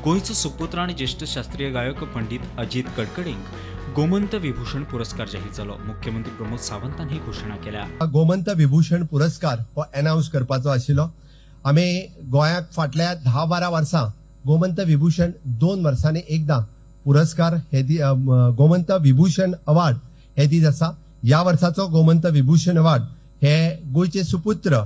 गोंयचो सुपुत्र आनी ज्येश्ठ शास्त्रीय गायक पंडित अजित कडकडेंक गोमंत विभूषण पुरस्कार जाहीर जालो. मुख्यमंत्री प्रमोद सावंतान ही घोशणा केल्या. गोमंत विभूषण पुरस्कार हो अनाउन्स करपाचो आशिल्लो. आमी गोंयाक फाटल्या 10-12 वर्सां गोमंत विभूषण 2 वर्सांनी एकदां पुरस्कार हे गोमंत विभूषण अवार्ड हे दीत आसा. ह्या वर्साचो गोमंत विभूषण अवार्ड हे गोंयचे सुपुत्र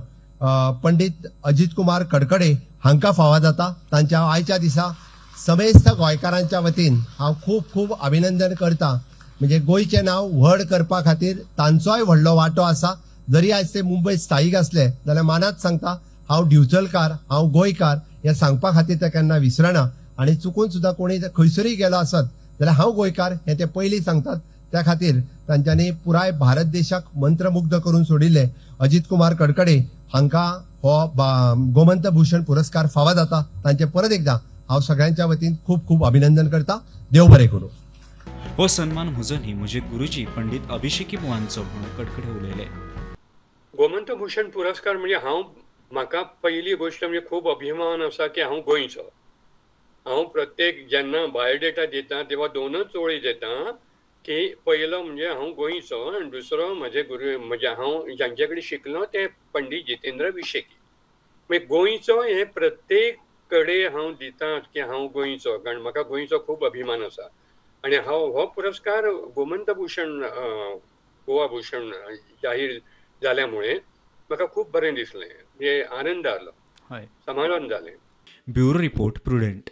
पंडित अजित कुमार कडकडे हांकां फावो जाता. तांच्या आयच्या दिसा समेस्त गोंयकारांच्या वतीन हांव खूब खूब अभिनंदन करता. म्हणजे गोंयचें नांव व्हड करपा खातीर तांचोय व्हडलो वांटो आसा. जरी आयज ते मुंबय स्थायीक आसले जाल्यार मानात सांगता, हांव दिवचलकार, हांव गोंयकार हें सांगपा खातीर ते केन्ना विसरना. आनी चुकून सुद्दां कोणी खंयसरूय गेलो आसत जाल्यार हांव गोंयकार हें ते पयलीं सांगतात. त्या खातीर तांच्यांनी पुराय भारत देशाक मंत्रमुग्ध करून सोडिल्ले अजित कुमार कडकडे हांकां हो गोमंत भूषण पुरस्कार फावो जाता. तांचें परत एकदां हांव सगळ्यांच्या वतीन खूब खूब अभिनंदन करता. देव बरें करूं. हो सन्मान म्हजो न्ही, म्हजे गुरुजी पंडित अभिषेकी बुवांचो म्हूण कडकडे उलयले. गोमंत भूषण पुरस्कार म्हणजे हांव म्हाका पहिली गोष्ट म्हणजे खूब अभिमान आसा की हांव गोंयचो. हांव प्रत्येक जेन्ना बायोडेटा दिता तेव्हा दोनच ओळी दिता की पयलो म्हणजे हांव गोंयचो आनी दुसरो म्हजे गुरू म्हजे हांव जांचे कडेन शिकलो ते पंडित जितेंद्र विशेकी. मागीर गोंयचो हें प्रत्येक कडे हांव दिता की हांव गोंयचो, कारण म्हाका गोंयचो खूब अभिमान आसा. आनी हांव हो पुरस्कार गोमंत भूषण गोवा भूषण जाहीर जाल्या मुळे म्हाका खूब बरें दिसलें, म्हणजे आनंद आलो, समाधान जालें. Bureau report, Prudent.